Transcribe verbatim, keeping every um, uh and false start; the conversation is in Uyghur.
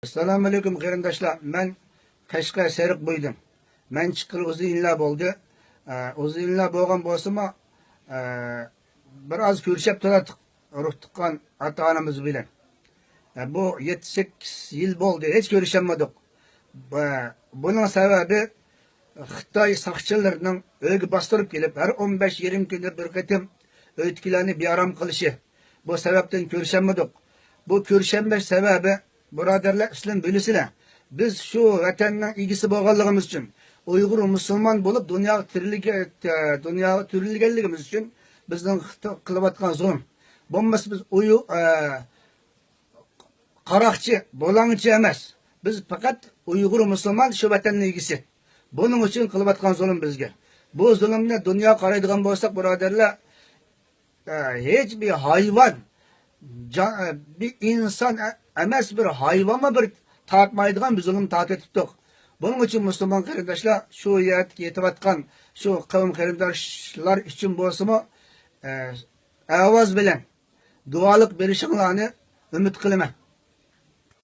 ئەسسالامۇئەلەيكۇم قېرىنداشلار، مەن قەشقەر سېرىق بويىدىن. مەن چىققىلى ئۇزۇن يىللار بولدى. ئە، ئۇزۇن يىللار بولغان بولسىمۇ، ئە، بىر ئاز كۆرۈشۈپ تۇراتتۇق روھ تۇغقان ئاتا-ئانىمىز بىلەن. ئە، بۇ يەتتە سەككىز يىل بولدى، ھېچ كۆرۈشەلمىدۇق. بۇ، بۇنىڭ سەۋەبى خىتاي ساقچىلىرىنىڭ ئۆيگە باستۇرۇپ كېلىپ، ھەر ئون بەش يېرىم كۈندە بىر قېتىم ئۆيدىكىلەرنى بىئارام قىلىشى. بۇ سەۋەبتىن كۆرۈشەلمىدۇق. بۇ كۆرۈشەلمەش سەۋەبى، بۇرادەرلەر، سىلەر بىلىسىلەر، بىز شۇ ۋەتەننىڭ ئىگىسى بولغانلىقىمىز ئۈچۈن، ئۇيغۇر مۇسۇلمان بولۇپ دۇنياغا تىرىلگە-، دۇنياغا تۈرۈلگەنلىكىمىز ئۈچۈن بىزنىڭ خىتا-، قىلىۋاتقان زۇلۇم. بولمىسا بىز ئۇيۇ-، ئە، قاراقچى، بۇلاڭچى ئەمەس. بىز پەقەت ئۇيغۇر مۇسۇلمان، شۇ ۋەتەننىڭ ئىگىسى. بۇنىڭ ئۈچۈن قىلىۋاتقان زۇلۇم بىزگە. بۇ زۇلۇمنى دۇنيا قارايدىغان بولساق، بۇرادەرلەر، ئە، ھېچ بىر ھايۋان، جا-، ئە، بىر ئىنسان ئە-، ئەمەس، بىر ھايۋانمۇ بىر تارتمايدىغان بىر زۇلۇم تارتىۋېتىپتۇق. بۇنىڭ ئۈچۈن مۇسۇلمان قېرىنداشلار، شۇ يەردە يېتىۋاتقان شۇ قەۋم قېرىنداشلار ئۈچۈن بولسىمۇ، ئە، ئاۋاز بىلەن دۇئالىق بېرىشىڭلارنى ئۈمىد قىلىمەن.